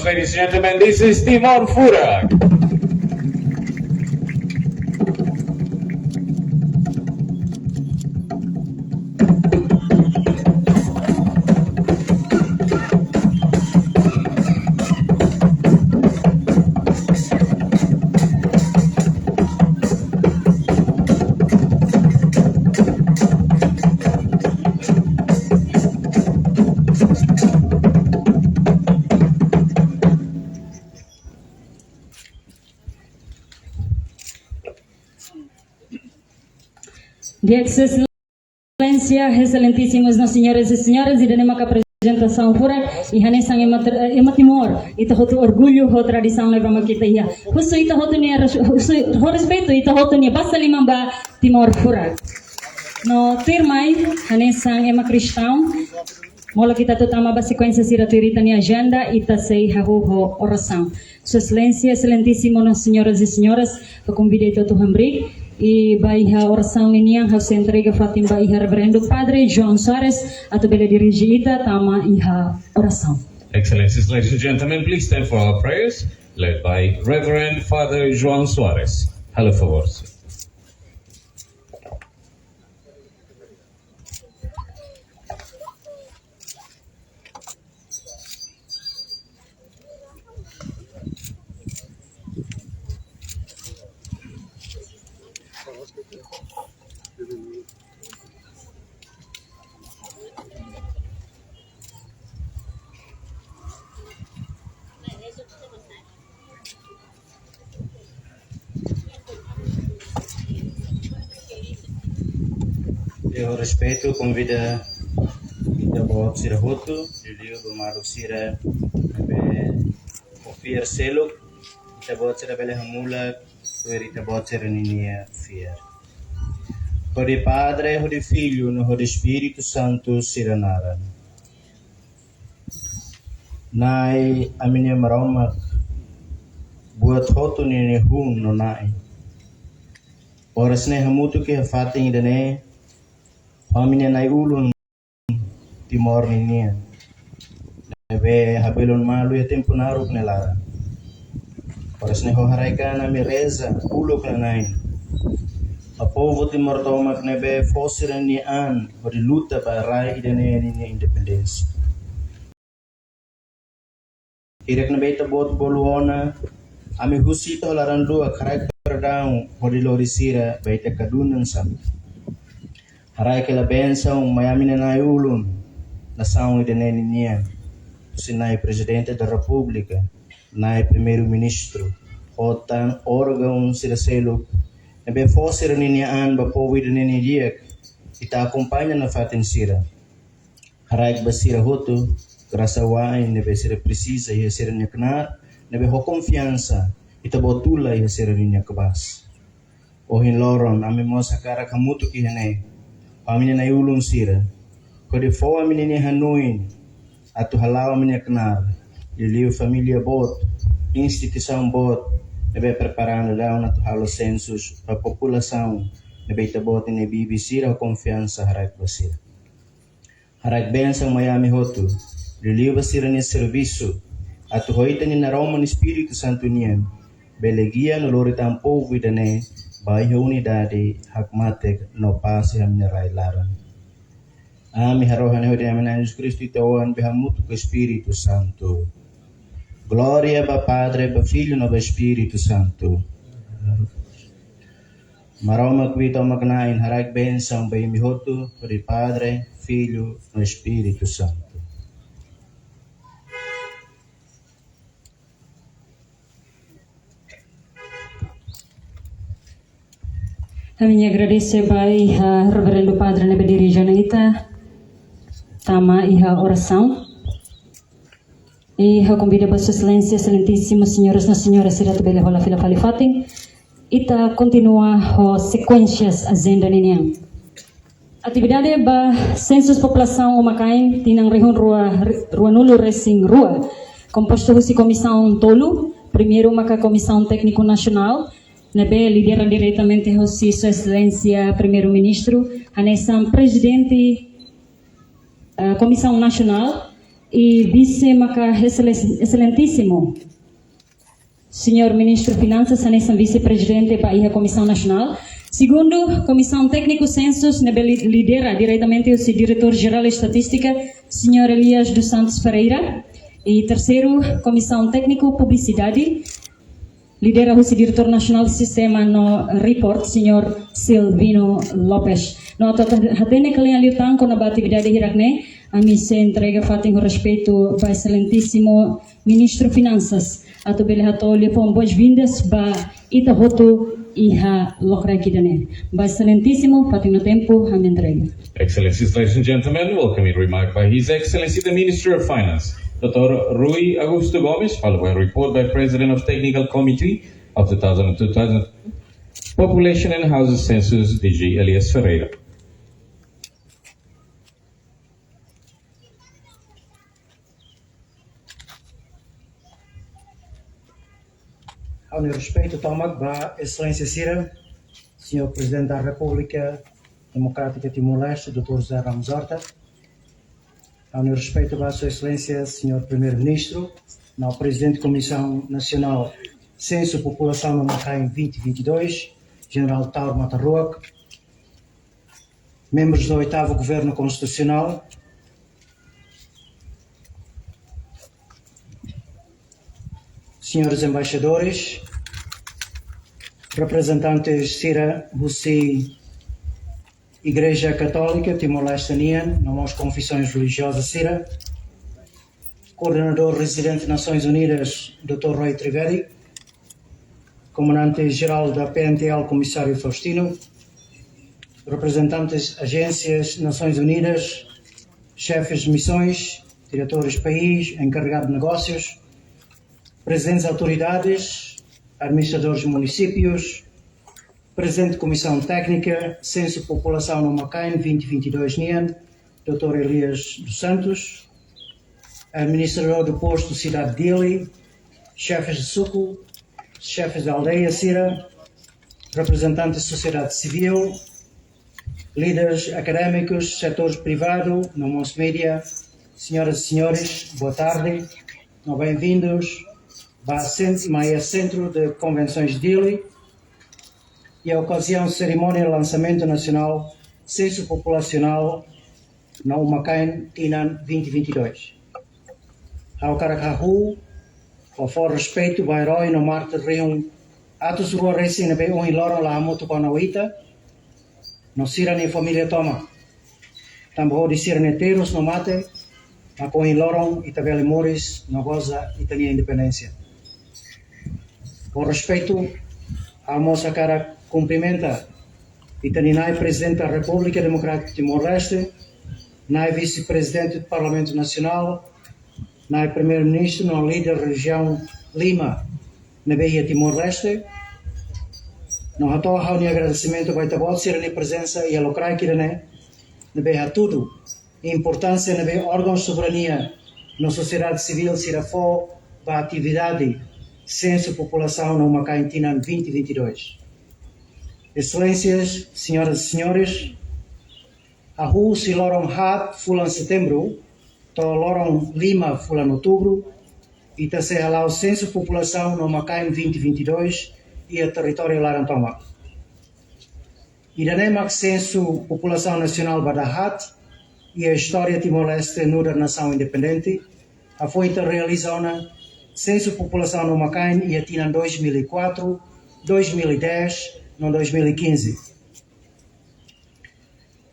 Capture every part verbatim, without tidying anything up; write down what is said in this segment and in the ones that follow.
Ladies and gentlemen, this is Timor Furak. Di'ak, Sua Exelénsia, exelentísimos, nos señoras e senhores, ida-ne'e maka aprezentasaun furak, i hanesan ema, ema Timor, ita hotu orgullu ho tradisaun ne'ebé mak ita iha. Husu ita hotu-nia res-, husu, ho respeitu, ita hotu-nia basa liman ba Timor Furak. No tuirmai, hanesan ema kristaun, molok ita atu tama ba sekuénsia sira tuir ita-nia ajenda, ita sei hahú ho orasaun. Sua Exelénsia, exelentísimo, nos señoras e senhores, ha'u konvida ita atu hamriik, i ba iha orasaun ninian, ha'u sei entrega fatin ba iha Reverendu Padre João Soares, atu bele dirije ita tama iha orasaun. Excellencies, ladies and gentlemen, please stand for our prayers, led by Reverend Father João Soares. Halo favor. Ho respeitu, konvida ita-boot sira hotu, liuliu ba maluk sira ne'ebé ho fiar seluk, ita-boot sira bele hamulak tuir ita-boot sira-ninia fiar. Hodi Padre, hodi Filho, no hodi Espíritu Santu sira naran. Na'i, ami-nia Maromak, buat hotu ninia hun no Na'i. Oras ne'e hamutuk iha fatin ida-ne'e, ho ami-nia na'i-ulun Timor ninian, ne'ebé habelun malu iha tempu naruk nia laran. Oras ne'e ho haraik-an ami reza uluk nanain ba povu Timor tomak ne'ebé fó sira-nia an hodi luta ba rai ida-ne'e ninia independénsia. Hirak ne'ebé ita-boot bolu ona, ami husu ita ho laran luak haraik perdaun hodi lori sira ba ita kadunan sami. Haraik hela bensaun mai ami-nia na'i-ulun nasaun ida-ne'e ninian, husi Na'i Prezidente da Repúblika, Na'i Primeiru-Ministru, ho tan órgaun sira seluk ne'ebé fó sira-ninia an ba povu ida-ne'e nia di'ak, ita akompaña nafatin sira. Haraik ba sira hotu grasa wa'in ne'ebé sira presiza iha sira-nia knaar, ne'ebé ho konfiansa ita-boot tula iha sira-ninia kabaas. Ohin loron, ami mós hakarak hamutuk iha ne'e ho ami-nia na'i-ulun sira, hodi fó ami-ninia hanoin atu hala'o ami-nia knaar, liuliu família boot, instituisaun boot ne'ebé prepara daudaun atu halo sensus ba populasaun ne'ebé ita-boot ninia bibi sira ho konfiansa haraik ba sira. Haraik bensaun mai ami hotu, liuliu ba sira-nia servisu, atu ho ita-nia Naroman Espíritu Santu nian bele gia no lori tan povu ida-ne'e ba iha unidade, hakmatek no pás iha ami-nia rai laran. Ami harohan ne'e hodi ami-nia Na'i Jesus Kristu, ita-nia Oan, be hamutuk ho Espíritu Santu. Glória ba Padre, ba Filho no ba Espíritu Santu. Maromak Oan, Maromak Na'i, haraik bensaun ba imi hotu, hodi Padre, Filho no Espíritu Santu. Ami agradese ba iha Reverendu Padre ne'ebé dirije ona ita tama iha orasaun. I ha'u konvida ba Sua Exelénsia, exelentísimo, señoras no señores, sira atu bele hola fila fali fatin. Ita kontinua ho sekuénsia ajenda ninian. Atividade ba sensus populasaun uma-kain tinan rihun rua, ruanulu resin rua, kompostu husi komisaun tolu. Primeiru maka Komisaun Tékniku Nasionál, ne'ebé lidera diretamente husi Sua Exelénsia Primeiru-Ministru, hanesan Prezidente, eh, Komisaun Nasionál, I vise maka excelentíssimo señór Ministru Finansas, hanesan vise-prezidente ba iha Komisaun Nasionál. Segundu, Komisaun Tékniku Sensus, ne'ebé li-, lidera diretamente husi Diretór Jerál Estatístika, señór Elias dos Santos Ferreira. I terseiru, Komisaun Tékniku Publisidade, lidera husi Diretór Nasionál Sistema no Report, señór Silvino Lopes. No atu hatene kle'an liután kona-ba atividade hirak-ne'e, ami sei entrega fatin ho respeitu ba exelentíssimo Ministru Finansas, atu bele hato'o liafuan boas-vindas ba ita hotu iha lokraik ida-ne'e. Ba exelentíssimo, fatin no tempu, ami entrega. Excellencies, ladies and gentlemen, welcoming remark by His Excellency the Minister of Finance, Doctor Rui Augusto Gomes, followed by a report by President of Technical Committee of two thousand and two thousand Population and Houses Census, D G Elias Ferreira. Ha'u-nia respeitu tomak ba Exelénsia sira, Señór Prezidente da Repúblika Demokrátika Timor-Leste, doutór José Ramos Horta. Ha'u-nia respeitu ba Sua Exelénsia, Señór Primeiru-Ministru, no Prezidente Komisaun Nasionál Sensu Populasaun no Umakain vinte vinte e dois, Jenerál Taur Matan Ruak, membrus do oitavu Governu Konstitusionál, señores embaixadores, reprezentantes sira husi Igreja Katólika Timor-Leste nian, no mós konfesoens relijiozas sira, koordenadór rezidente Nasoins Unidas, doutór Roy Trivedi, Komandante Jerál da P N T L, Komisáriu Faustino, reprezentantes ajénsias Nasoins Unidas, xefes misoens, diretores país, enkarregadu negósius, prezidentes autoridades, administradores munisípius, Prezidente Komisaun Téknika Sensu Populasaun no Umakain vinte vinte e dois nian, doutór Elias dos Santos, administradór do postu Sidade Dili, xefes de suku, xefes de aldeia sira, reprezentantes de sosiedade sivíl, líderes akadémikus, setór privadu, no mós média, señoras e señores, boa tarde, no bem-vindos ba Cent-, ba Centro de Convenções Dili, iha okaziaun serimónia lansamentu nasionál Sensu Populasaun no Umakain tinan vinte vinte e dois. Ha'u hakarak hahú, ho fó respeitu ba erói no mártir rihun atus rua resin ne'ebé ohin loron la hamutuk ona ho ita, no sira-nia família tomak. Tanba hodi sira-nia terus no mate, mak ohin loron ita bele moris no goza ita-nia independénsia. Ho respeitu, ha'u mós hakarak kumprimenta ita-nia Na'i Prezidente da Repúblika Demokrátika Timor-Leste, Na'i Vise-Prezidente do Parlamentu Nasionál, Na'i Primeiru-Ministru no líder rejiaun lima ne'ebé iha Timor-Leste. No hato'o ha'u-nia agradesimentu ba ita-boot sira-nia prezensa iha lokraik ida-ne'e, ne'ebé hatudu importánsia ne'ebé órgaun soberania no sosiedade sivíl sira fó ba atividade Sensu Populasaun no Umakain tinan vinte vinte e dois. Exelénsias, señoras e señores, hahú husi loron haat fulan Setembru to'o loron lima fulan Outubru, ita sei hala'o Sensu Populasaun no Umakain vinte vinte e dois iha territóriu laran tomak. Ida-ne'e mak sensu populasaun nasionál ba dahaat iha istória Timor-Leste nu'udar nasaun independente, hafoin ita realiza ona sensu populasaun no umakain iha tinan dois mil e quatro, dois mil e dez, no dois mil e quinze.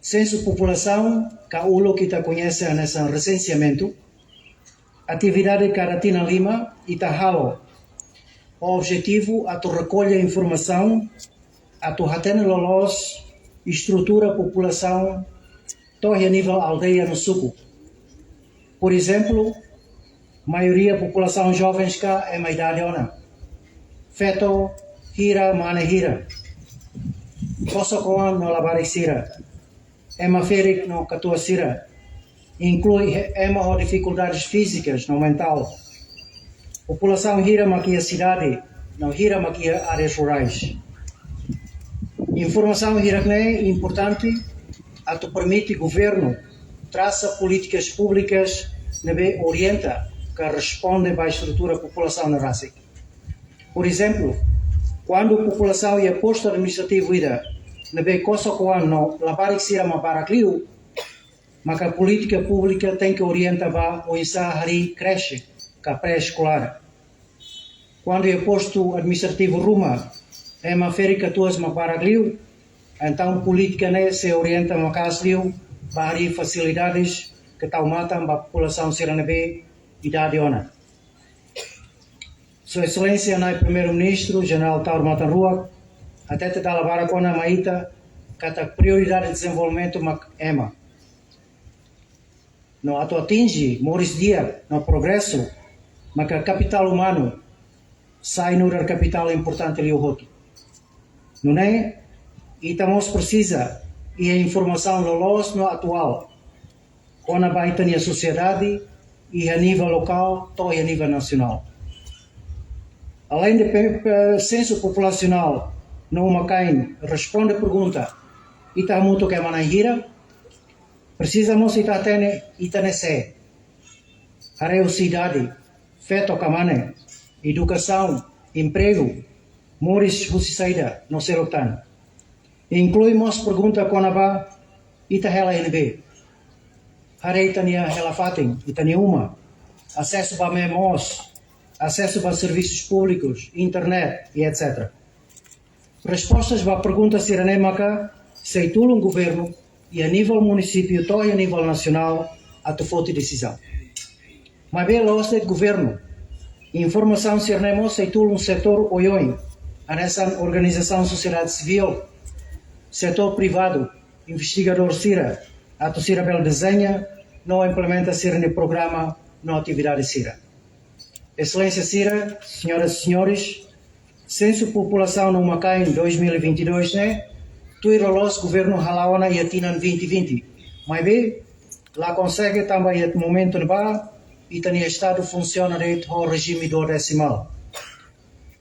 Sensu populasaun, ka uluk ita koñese hanesan resensiamentu, atividade kada tinan lima ita halo ho objetivu atu rekolla informasaun, atu hatene loloos estrutura populasaun to'o iha nivel aldeia no suku. Por ezemplu, maioria populasaun jovens ka ema idade ona. Feto hira, mane hira. Kosok-oan no labarik sira. Ema ferik no katuas sira. Inklui he-, ema ho difikuldades fízikas no mentál. Populasaun hira mak iha sidade, no hira mak iha áreas rurais. Informasaun hirak-ne'e importante atu permite governu trasa polítikas públikas ne'ebé orienta ka responde ba estrutura populasaun ne'e rasik. Por ezemplu, kuandu populasaun iha postu administrativu ida ne'ebé kosok-oan no labarik sira mak barak liu, maka polítika públika tenke orienta ba oinsá harii kreche ka pré-eskolár. Kuandu iha postu administrativu ruma ema ferik-katuas mak barak liu, entaun polítika ne'e sei orienta maka'as liu ba harii fasilidades ka tau matan ba populasaun sira ne'ebé idade ona. Sua Exelénsia Na'i Primeiru-Ministru, Jenerál Taur Matan Ruak, hatete dala barak ona mai ita katak prioridade dezenvolvimentu mak ema. No atu atinje moris di'ak no progresu, maka kapitál umanu sai nu'udar kapitál importante liu hotu. Nune'e, ita mós presiza iha informasaun loloos no atuál kona-ba ita-nia sosiedade, iha nivel lokál to'o iha nivel nasionál. Aleinde pe-, pe-, sensu populasionál no uma-kain responde pergunta, ita hamutuk ema na'in hira, presiza mós ita hatene ita ne'e sé, haree husi idade, feto ka mane, edukasaun, empregu, moris husi saida no seluk tan. Inklui mós pergunta kona-ba ita hela iha ne'ebé. Haree ita-nia hela fatin, ita-nia uma, asesu ba memoos, asesu ba servisus públikus, internet, i etcétera. Respostas ba pergunta sira-ne'e maka sei tulun governu iha nivel munisípiu to'o iha nivel nasionál atu foti desizaun. Maibé la'ós de'it governu. Informasaun sira-ne'e mós sei tulun setór oioin, hanesan organizasaun sosiedade sivíl, setór privadu, investigadór sira, atu sira bele dezeña no implementa sira-nia programa no atividade sira. Exelénsia sira, senhoras e senhores, sensu populasaun no uma-kain dois mil e vinte e dois ne'e, tuir loloos governu hala'o ona iha tinan vinte vinte. Maibé, la konsege tanba iha momentu ne'ebá, ita-nia estadu funsiona de'it ho rejime duodesimál.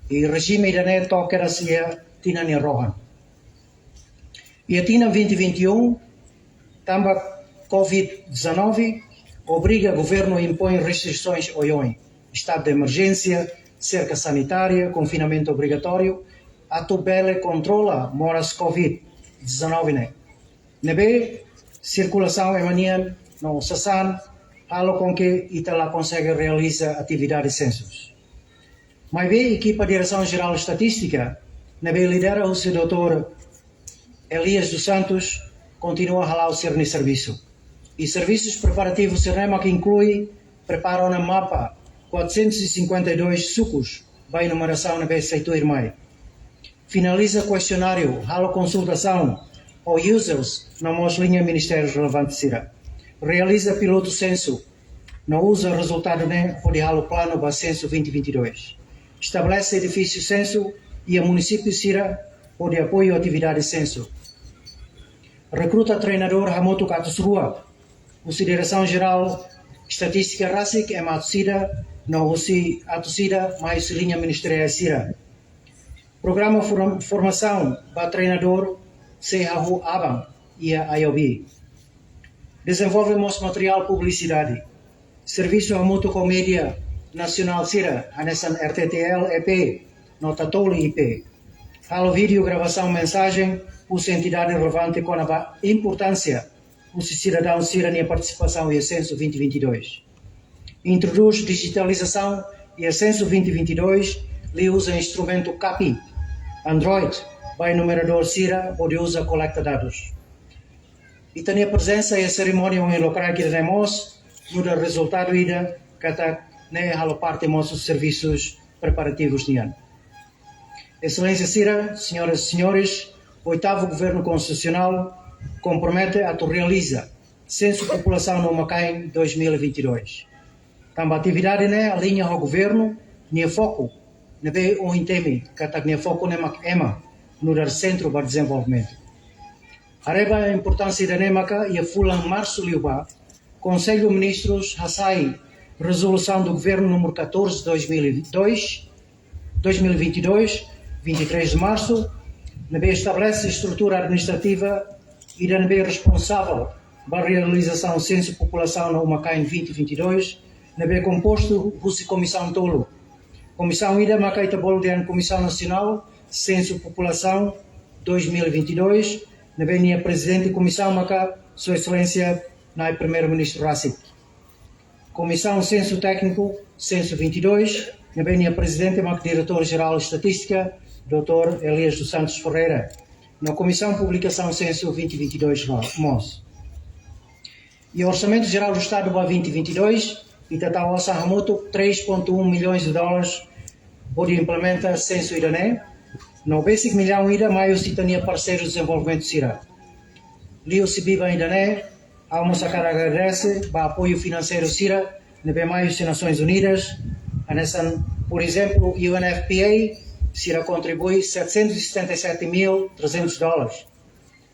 I rejime ida-ne'e to'o kedas iha tinan nia rohan. Iha tinan vinte vinte e um, tanba covid dezanove, obriga governu impoin restrisoens oioin, estadu de emerjénsia, serka sanitária, konfinamentu obrigatóriu, atu bele kontrola moras covid dezanove ne'e. Ne'ebé sirkulasaun ema nian no sasán halo com que ita la konsege realiza atividade sensus. Maibé ekipa Diresaun Jerál Estatístika, ne'ebé lidera husi doutór Elias dos Santos, kontinua hala'o sira-nia servisu. I servisus preparativus sira-ne'e mak inklui prepara ona mapa quatrocentos e cinquenta e dois sukus ba enumerasaun ne'ebé sei tuirmai. Finaliza kuestionáriu, halo konsultasaun ho users no mós liña ministériu relevante sira. Realiza pilotu sensu, no uza rezultadu ne'e hodi halo planu ba sensu vinte vinte e dois. Estabelese edifísiu sensu iha munisípiu sira hodi apoiu atividade sensu. Rekruta treinadór hamutuk atus rua, husi Diresaun Jerál Estatístika rasik ema atus ida, no husi atus ida mai husi liña ministeriál sira. Programa form-, formasaun ba treinadór sei hahú aban iha I O B. Dezenvolve mós materiál publisidade. Servisu hamutuk ho média nasionál sira, hanesan R T T L, E P, no Tatoli, I P. Halo vídeo gravasaun mensajen husi entidade relevante kona-ba importánsia husi sidadaun sira-nia partisipasaun iha sensu vinte vinte e dois. Introdús dijitalizasaun iha sensu vinte vinte e dois, liuhusi instrumentu CAPI, Android, ba enumeradór sira hodi uza kolekta dadus. Ita-nia prezensa iha serimónia ohin lokraik ida-ne'e mós nu'udar rezultadu ida katak ne'e halo parte mós husi servisus preparativus nian. Exelénsia sira, senhoras e senhores, oitavu Governu Konstitusionál kompromete atu realiza sensu populasaun no uma-kain dois mil e vinte e dois. Tanba atividade ne'e aliña ho governu nia foku, ne'ebé ohin temi katak nia foku ne'e mak ema nu'udar sentru ba dezenvolvimentu. Haree ba importánsia ida-ne'e maka iha fulan marsu liubá, Konsellu Ministrus hasai rezolusaun do Governo número catorze, dois mil e dois, dois mil e vinte e dois, vinte e três de março, ne'ebé estabelese estrutura administrativa ida ne'ebé responsavel ba realizasaun Sensu Populasaun no Uma-kain vinte vinte e dois, ne'ebé kompostu husi komisaun tolu. Komisaun ida maka ita bolu dehan Komisaun Nasionál Sensu Populasaun dois mil e vinte e dois, ne'ebé nia prezidente komisaun maka Sua Exelénsia Na'i Primeiru-Ministru rasik. Komisaun Sensu Tékniku Sensu vinte e dois, ne'ebé nia prezidente mak Diretór Jerál Estatístika, doutór Elias dos Santos Ferreira. No Komisaun Publikasaun Sensu vinte vinte e dois mós. I Orsamentu Jerál do Estadu ba vinte vinte e dois, ita tau osan hamutuk três ponto um milhões de dólares hodi implementa sensu ida-ne'e, no besik millaun ida mai husi ita-nia parseiru dezenvolvimentu sira. Liuhusi biban ida-ne'e, ha'u mós hakarak agradese ba apoiu finanseiru sira ne'ebé mai husi Nasoins Unidas, hanesan, por ezemplu, U N F P A, sira kontribui setecentos e setenta e sete mil trezentos dólares.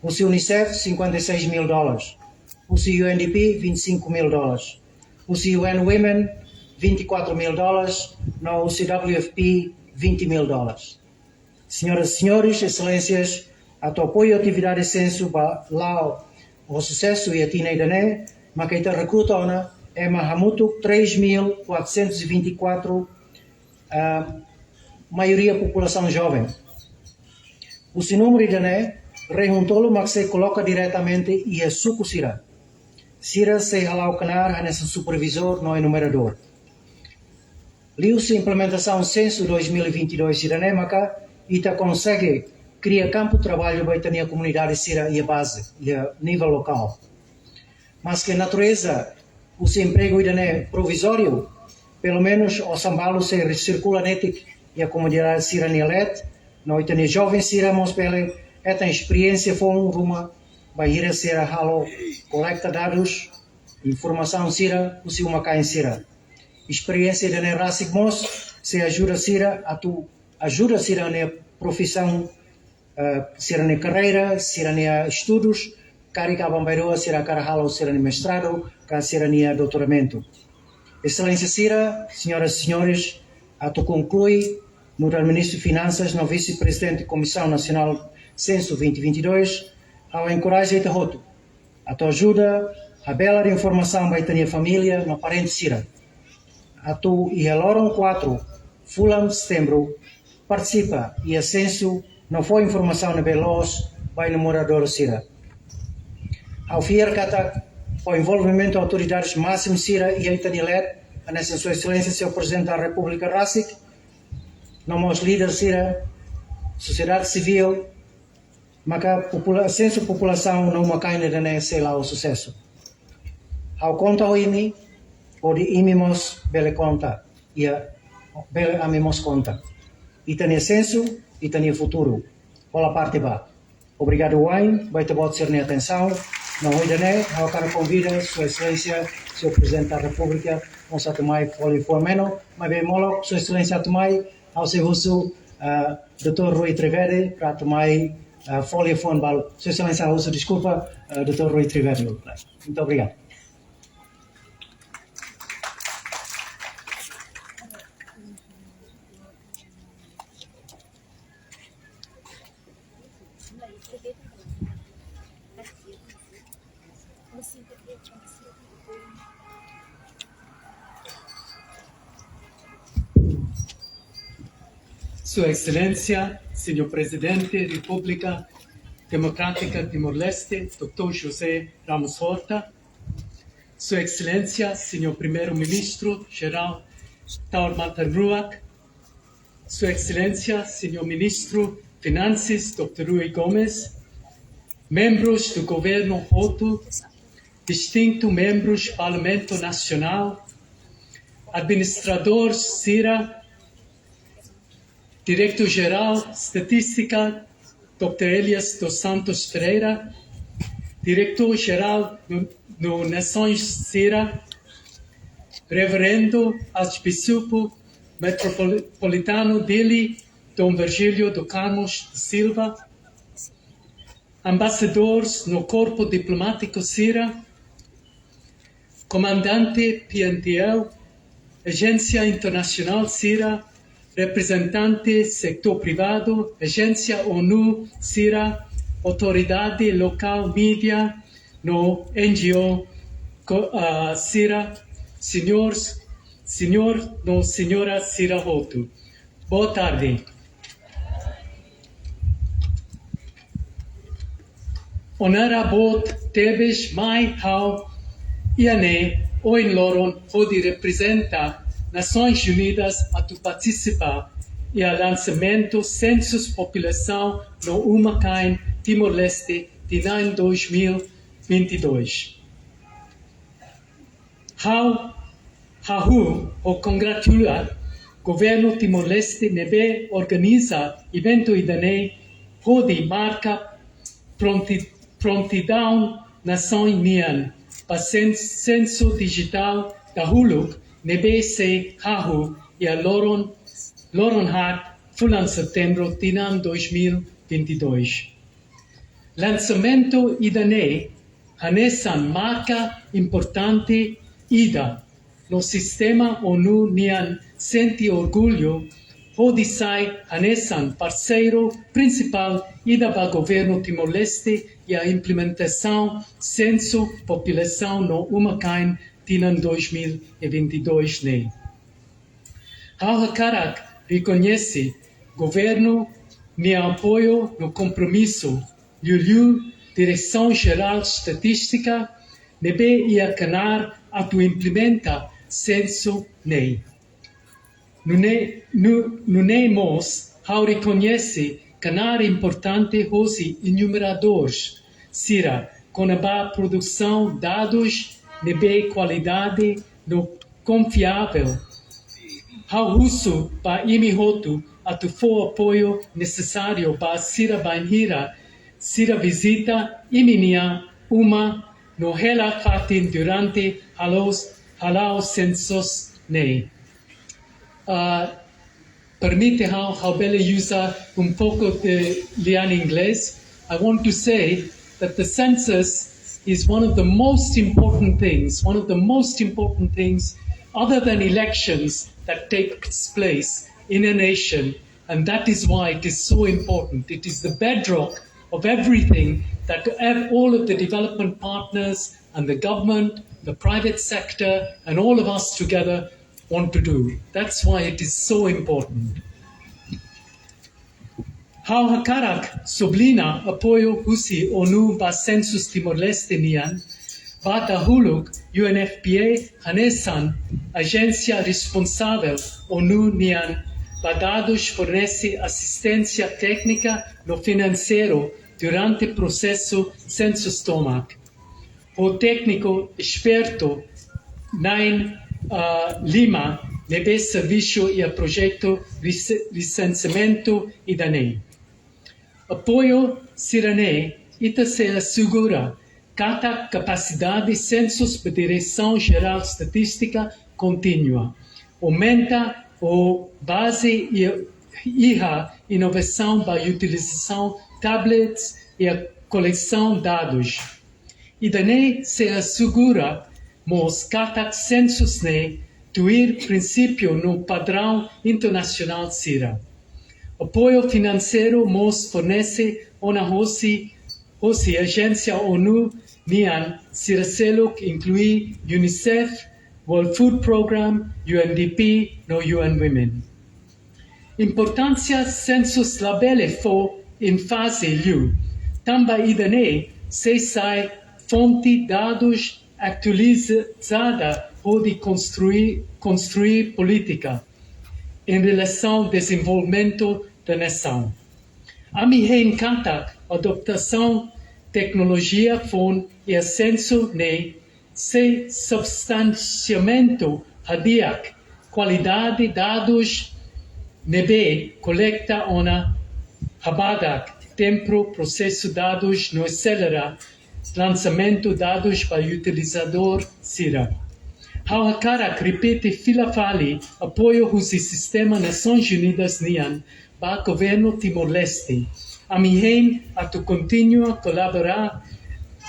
Husi UNICEF, cinquenta e seis mil dólares. Husi U N D P, vinte e cinco mil dólares. Husi U N Women, vinte e quatro mil dólares. No husi W F P, vinte mil dólares. Senhoras e senhores, exelénsias, atu apoiu atividade sensu ba la'o ho susesu iha tinan ida-ne'e, maka ita rekruta ona ema hamutuk três mil quatrocentos e vinte e quatro, ah, maioria populasaun joven. Husi númeru ida-ne'e, rihun tolu mak sei koloka diretamente iha suku sira. Sira sei hala'o knaar hanesan supervizór no enumeradór. Liuhusi implementasaun Sensu dois mil e vinte e dois ida-ne'e maka ita konsege kria kampu traballu ba ita-nia komunidade sira iha baze, iha nivel lokál. Maske natureza husi empregu ida-ne'e provizóriu, pelumenus osan balu sei sirkula netik iha komunidade sira-nia leet, no ita-nia joven sira mós bele hetan esperiénsia foun ruma bainhira sira halo kolekta dadus, informasaun sira husi uma-kain sira. Esperiénsia ida-ne'e rasik mós sei ajuda sira atu ajuda sira-nia profisaun, eh, sira-nia karreira, sira-nia estudus, karik aban-bainrua sira hakarak halo sira-nia mestradu, ka sira-nia doutoramentu. Exelénsia sira, senhoras e senhores, atu konklui, nu'udar Ministru Finansas no Vise-Prezidente Komisaun Nasionál Sensu vinte vinte e dois, ha'u enkoraja ita hotu atu ajuda habelar informasaun ba ita-nia família no parente sira. Atu iha loron quatro, fulan Setembru, partisipa iha sensu no fó informasaun ne'ebé loos ba enumeradór sira. Ha'u fiar katak ho envolvimentu autoridades másimu sira iha ita-nia leet, hanesan Sua Exelénsia Señór Prezidente da Repúblika rasik, no mós líder sira, sosiedade sivíl, maka popula-, sensu populasaun no uma-kain ida-ne'e sei la'o susesu. Ha'u konta ho imi, hodi imi mós bele konta, i bele ami mós konta. Ita-nia sensu, ita-nia futuru. Hola parte ba. Obrigadu wa'in ba ita-boot sira-nia atensaun. No ho ida-ne'e, ha'u hakarak konvida Sua Exelénsia, Señór Prezidente da Repúblika, mós atu mai fó liafuan meno, maibé molok Sua Exelénsia atu mai, ha'u sei husu, ah, doutór Rui Trivedi, para atu mai, ah, fó liafuan balu. Sua Exelénsia, ha'u husu deskulpa, ah, doutór Rui Trivedi. Muito obrigado. Sua Exelénsia, Señór Prezidente Repúblika Demokrátika Timor-Leste, doutór José Ramos Horta, Sua Exelénsia, Señór Primeiru-Ministru Jerál Taur Matan Ruak, Sua Exelénsia, Señór Ministru Finansas, doutór Rui Gomes, membrus do Governu hotu, distintu membrus Parlamentu Nasionál, administradór sira, Diretór Jerál Estatístika, doutór Elias dos Santos Ferreira, Diretór-Jerál no, no Nasoins sira, Reverendu Arcebispu Metropolitanu Dili, Dom Virgílio do Carmo da Silva, embaixadores no korpu diplomátiku sira, komandante P N T L, ajénsia internasionál sira, reprezentante setór privadu, ajénsia ONU sira, autoridade lokál, mídia, no N G O ko-, ah, sira, señór, señór no señora sira hotu. Boa tarde. Onra boot tebes mai ha'u iha ne'e ohin loron hodi reprezenta Nasoins Unidas atu partisipa iha lansamentu Sensus Populasaun no Uma-kain Timor-Leste tinan dois mil vinte e dois. Ha'u hahú no kongratula Governu Timor-Leste ne'ebé organiza eventu ida-ne'e hodi marka pronti-, prontidaun nasaun nian ba sen-, sensu dijitál dahuluk ne'ebé sei hahú iha loron, loron haat fulan Setembru tinan dois mil vinte e dois. Lansamentu ida-ne'e hanesan marka importante ida no sistema ONU nian sente orgullu hodi sai hanesan parseiru prinsipál ida ba Governu Timor-Leste iha implementasaun sensu populasaun no uma-kain tinan dois mil e vinte e dois ne'e. Ha'u hakarak rekoñese Governu nia apoiu no kompromisu, liuliu Diresaun Jerál Estatístika, ne'ebé iha knaar atu implementa sensu ne'e. Nune'e, nu-, nune'e mós, ha'u rekoñese knaar importante hosi enumeradór sira kona-ba produsaun dadus ne'ebé kualidade no konfiavel. Ha'u husu ba imi hotu atu fó apoiu nesesáriu ba sira bainhira sira vizita imi-nia uma no hela fatin durante hala'o, hala'o sensus ne'e. Ah, permite ha'u, ha'u bele uza um pouco de lian inglês. I want to say that the census is one of the most important things, one of the most important things other than elections that takes place in a nation. And that is why it is so important. It is the bedrock of everything that ev-, all of the development partners and the government, the private sector, and all of us together want to do. That's why it is so important. Ha'u hakarak subliña apoiu husi ONU ba Sensus Timor-Leste nian, ba dahuluk U N F P A hanesan ajénsia responsavel ONU nian ba dadus fornese asisténsia téknika no finanseiru durante prosesu sensus tomak. Ho tékniku espertu na'in, ah, lima ne'ebé servisu iha projetu lise-, lisensiamentu ida-ne'e. Apoiu sira-ne'e ita sei asegura katak kapasidade sensus ba Diresaun Jerál Estatístika kontinua. Aumenta ho baze iha, iha inovasaun ba utilizasaun tablets iha kolesaun dadus. Ida-ne'e sei asegura mós katak sensus ne'e tuir prinsípiu no padraun internasionál sira. Apoiu finanseiru mós fornese ona hosi, hosi ajénsia ONU nian sira seluk inklui UNICEF, World Food Programme, U N D P, no U N Women. Importánsia sensus labele fó énfaze liu, tanba ida-ne'e sei sai fonte dadus atualizada hodi konstrui, konstrui polítika em relasaun dezenvolvimentu da nasaun. Ami hein katak adaptasaun teknolojia foun iha sensu ne'e sei substansiamentu hadi'a kualidade dadus ne'ebé kolekta ona habadak tempu prosesu dadus no aselera lansamentu dadus ba utilizadór sira. Ha'u hakarak repete fila fali apoiu husi sistema Nasoins Unidas nian ba Governu Timor-Leste. Ami hein atu kontinua kolabora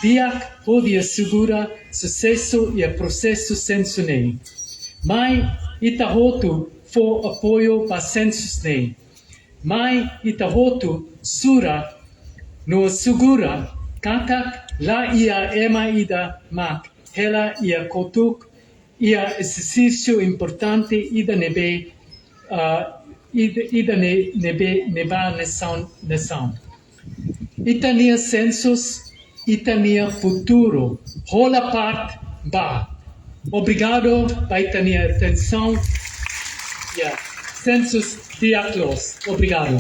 di'ak hodi asegura susesu iha prosesu sensu ne'e. Mai ita hotu fó apoiu ba sensus ne'e. Mai ita hotu sura no asegura Katak la iha ema ida mak hela iha kotuk iha ezersísiu importante ida ne'ebé, ah, ida, ida ne-, ne'ebé, ne'ebá nasaun, nasaun. Ita-nia sensus, ita-nia futuru, hola parte ba. Obrigadu ba ita-nia atensaun. Ya, sensus di'ak loos. Obrigadu.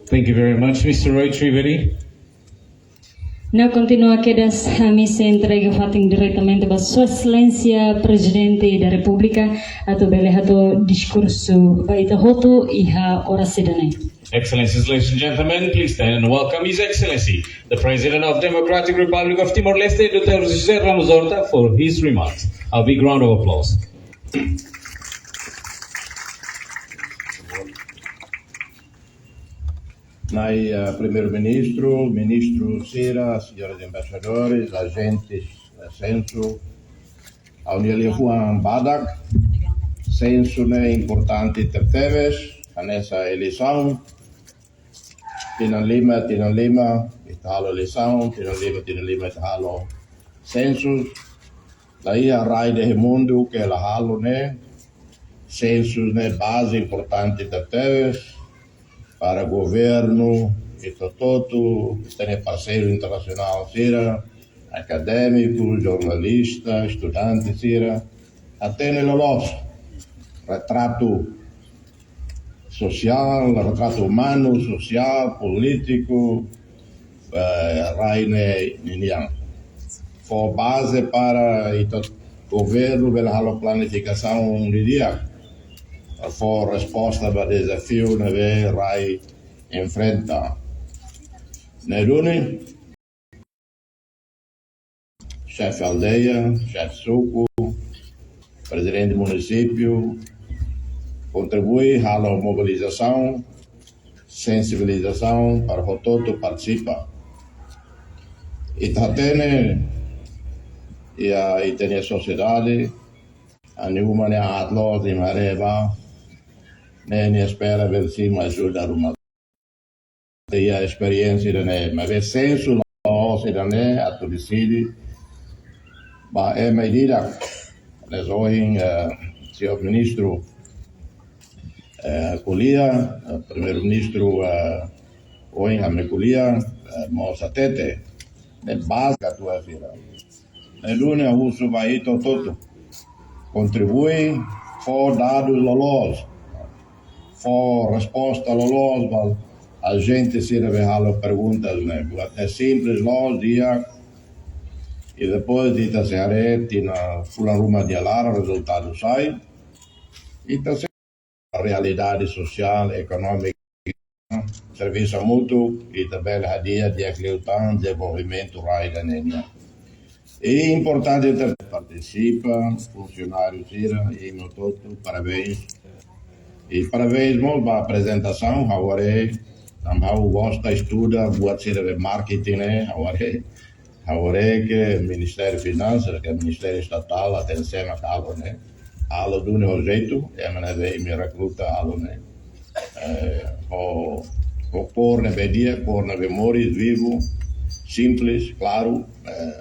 Thank you very much, Mister Roy Trivedi. Ne'e kontinua kedas, ami sei entrega fatin diretamente ba Sua Exelénsia Prezidente da Repúblika, atu bele hato'o diskursu ba ita hotu iha oras ida-ne'e. Excellencies, ladies and gentlemen, please stand and welcome His Excellency, the President of Democratic Republic of Timor-Leste, Doutor José Ramos Horta, for his remarks. A big round of applause. Nai, eh, Primeiru-Ministru, ministru sira, señores embaixadores, ajentes, eh, sensu, ha'u-nia liafuan badak, sensu ne'e importante tebetebes, hanesan eleisaun, tinan lima, tinan lima, ita halo eleisaun, tinan lima, tinan lima, ita halo sensu, la iha rai iha mundu ke la halo ne'e, sensu ne'e baze importante tebetebes para governu, ita hotu, ita-nia parseiru internasionál sira, akadémiku, jornalista, estudante sira, hatene loloos retratu sosiál, retratu umanu, sosiál, polítiku, eh, rai ne'e ninian. Fó baze para ita governu bele halo planifikasaun didi'ak. Fó resposta ba dezafiu ne'ebé rai enfrenta. Ne'e duni, xefe aldeia, xefe suku, prezidente munisípiu, kontribui halo mobilizasaun, sensibilizasaun para hotu-hotu partisipa. Ita hatene iha ita-nia sosiedade, ane uma ne'e aat loos, nia maré ba, ne'e nia espera bele simu ajuda ruma. Iha esperiénsia ida-ne'e, maibé sensu la'ós ida-ne'e atu deside ba ema ida-idak. Ne'e ohin, eh, señór ministru, eh, ko'alia, eh, primeiru-ministru, eh, ohin ami ko'alia, eh, mós hatete. Ne'e baze atu afira. Ne'e duni ha'u husu ba ita hotu-hotu kontribui, fó dadus loloos, fó resposta loloos ba ajente sira be halo perguntas ne'e. Buat ne'e simples loos, di'ak, i depois ita sei haree tinan fulan ruma nia laran rezultadu sai. Ita sei realidade sosiál, ekonómika, servisu hamutuk, ita bele hadi'a di'ak liután dezenvolvimentu rai ida-ne'e nian. I importante ita partisipa, funsionáriu sira, i ema hotu-hotu, parabéns. I parabéns mós ba aprezentasaun, ha'u haree, tanba ha'u gosta estuda buat sira be marketing ne'e, ha'u haree, ha'u haree ke Ministériu Finansas, ke Ministériu Estatál, atensaun halo ne'e. Halo duni ho jeitu, ema ne'ebé imi rekruta halo ne'e. Eh, ho, ho kór ne'ebé di'ak, kór ne'ebé moris, vivu, simples, klaru, eh,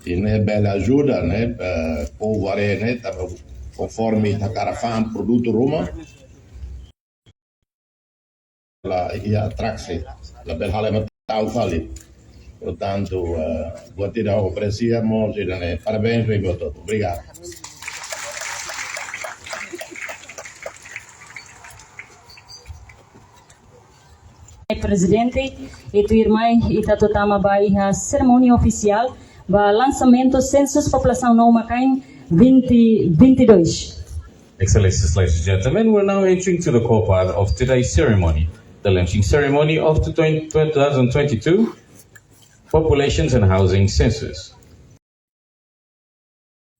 i ne'e bele ajuda, ne'e, eh, povu haree ne'e, tanba konforme ita hakarak fa'an produtu ruma, la iha atraksi, labele halo ema ta'uk fali. Portantu, eh, buat ida ha'u apresia mós ida-ne'e. Parabéns ba imi hotu. Obrigadu. Prezidente, i tuirmai ita atu tama ba iha serimónia ofisiál ba lansamentu Sensus Populasaun Nau Makain vinte vinte e dois. Excellencies, ladies and gentlemen, we're now entering to the core part of today's ceremony, the launching ceremony of the twenty, twenty twenty-two Populations and Housing Census.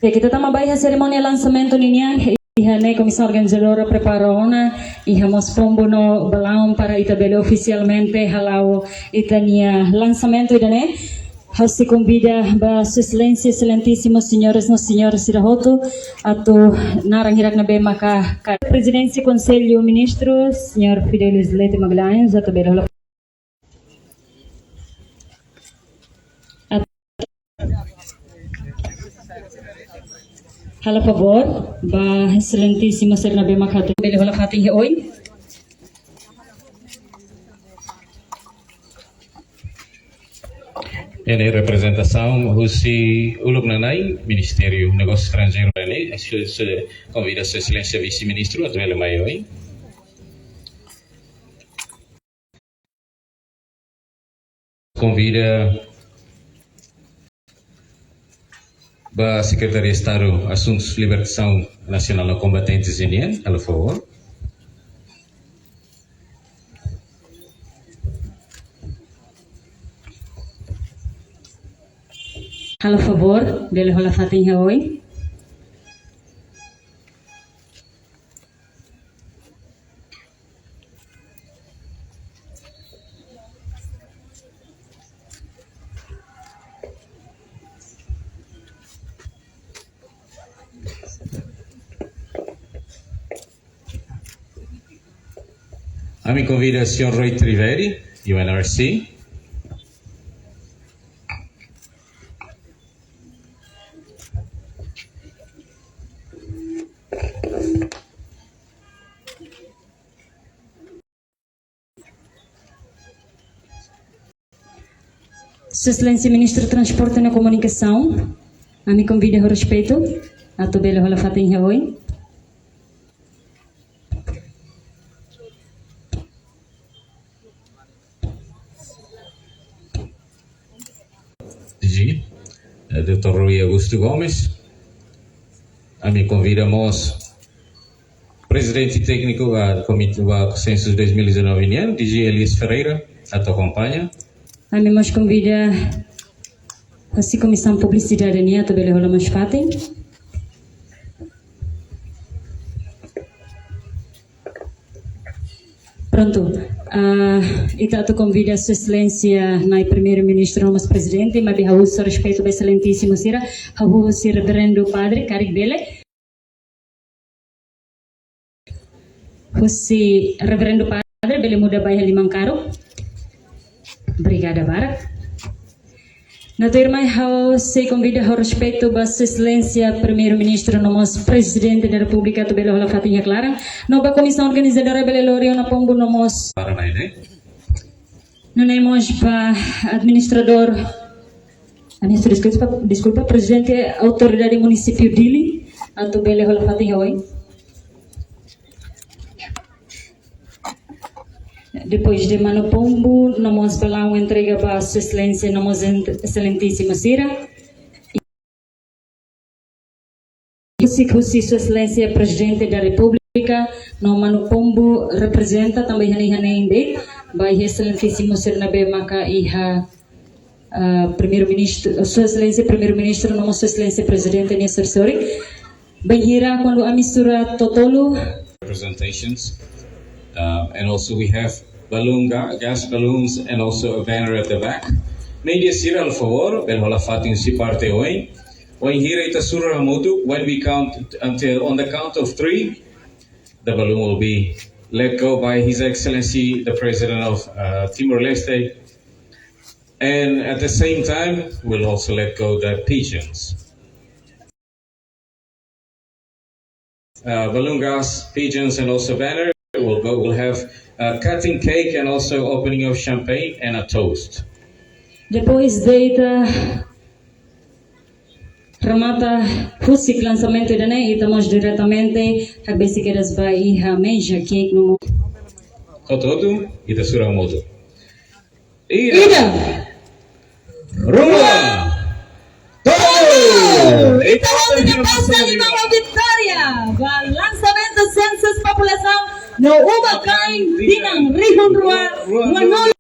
Di'ak, ita tama ba iha serimónia lansamentu ninian, iha ne'e komisaun organizadora prepara ona, iha mós pombu no balaun para ita bele ofisialmente hala'o ita-nia lansamentu ida-ne'e. Ha'u sei konvida ba Sua Exelénsia Exelentísimu Señores no Señoras sira hotu, atu naran hirak ne'ebé maka ka-, Prezidénsia Konsellu Ministru, Señór Fidelis Leite Magalhães, atu bele hola. Halo favór ba Exelentísimu sira ne'ebé maka atu bele hola fatin iha oin. Ne'e reprezentasaun husi uluk nanain Ministériu Negósiu Estranjeiru ne'e, se, se konvida Sua Exelénsia Vise-Ministru atu bele mai oin. Konvida ba Sekretaria Estadu Asuntus Libertasaun Nasionál no Kombatentes nian, halo favór. Halo favór, bele hola fatin iha oin. Ami konvida Señór Roy Trivedi, U N R C. Sua Exelénsia Ministru Transporte no Komunikasaun, ami konvida ho respeitu atu bele hola fatin iha oin. D G, eh, doutór Rui Augusto Gomes. Ami konvida mós Prezidente Tékniku ba Komité ba Sensus dois mil e dezanove nian, D G Elias Ferreira, atu akompaña. Ami mós konvida husi Komisaun Publisidade nian atu bele hola mós fatin. Prontu, ah, ita atu konvida Sua Exelénsia Nai Primeiru-Ministru no mós Prezidente, maibé ha'u husu respeitu ba Exelentísimu sira, ha'u husu Reverendu Padre, karik bele. Husi Reverendu Padre, bele muda ba iha liman karuk. Obrigada barak. Entaun tuirmai ha'u sei konvida ho respeitu ba Sua Exelénsia Primeiru-Ministru no mós Prezidente da Repúblika atu bele hola fatin iha klaran. No ba komisaun organizadora bele lori ona pombu no mós. Para mai ne. Nune'e mós ba administradór, administradór, deskulpa, deskulpa, Prezidente Autoridade Munisípiu Dili, atu bele hola fatin iha oin. Depois de manu pombu, no mós balaun entrega ba Sua Exelénsia, no mós en-, Exelentísimu sira. Husi, husi Sua Exelénsia Prezidente da Repúblika, no manu pombu reprezenta tanba iha ne'e, iha ne'e de'it, ba iha Exelentísimu sira ne'ebé maka iha, ah, Primeiru-Ministru, Sua Exelénsia Primeiru-Ministru, no mós Sua Exelénsia Prezidente nia sorin-sorin. Bainhira kuandu ami sura totolu. Representations. Um, and also we have balloon, ga-, gas balloons, and also a banner at the back. Media sira, por favor, bele hola fatin husi parte oin. Wainhira ita sura hamutuk, when we count until, on the count of three, the balloon will be let go by His Excellency, the President of, uh, Timor-Leste. And at the same time, we'll also let go the pigeons. Uh, balloon, gas, pigeons, and also banner. We'll go, we'll have, uh, cutting cake and also opening of champagne and a toast. Depois de ita remata husik lansamentu ida-ne'e, ita mós diretamente hakbesik kedas ba iha meja cake no. Hotu-hotu, ita sura hamutuk. Ida. Ida. Rua. Tolu. Ita hotu nia pasa liman ho vitória ba lansamentu sensus populasaun no uba-kain tinan rihun rua ruanulu.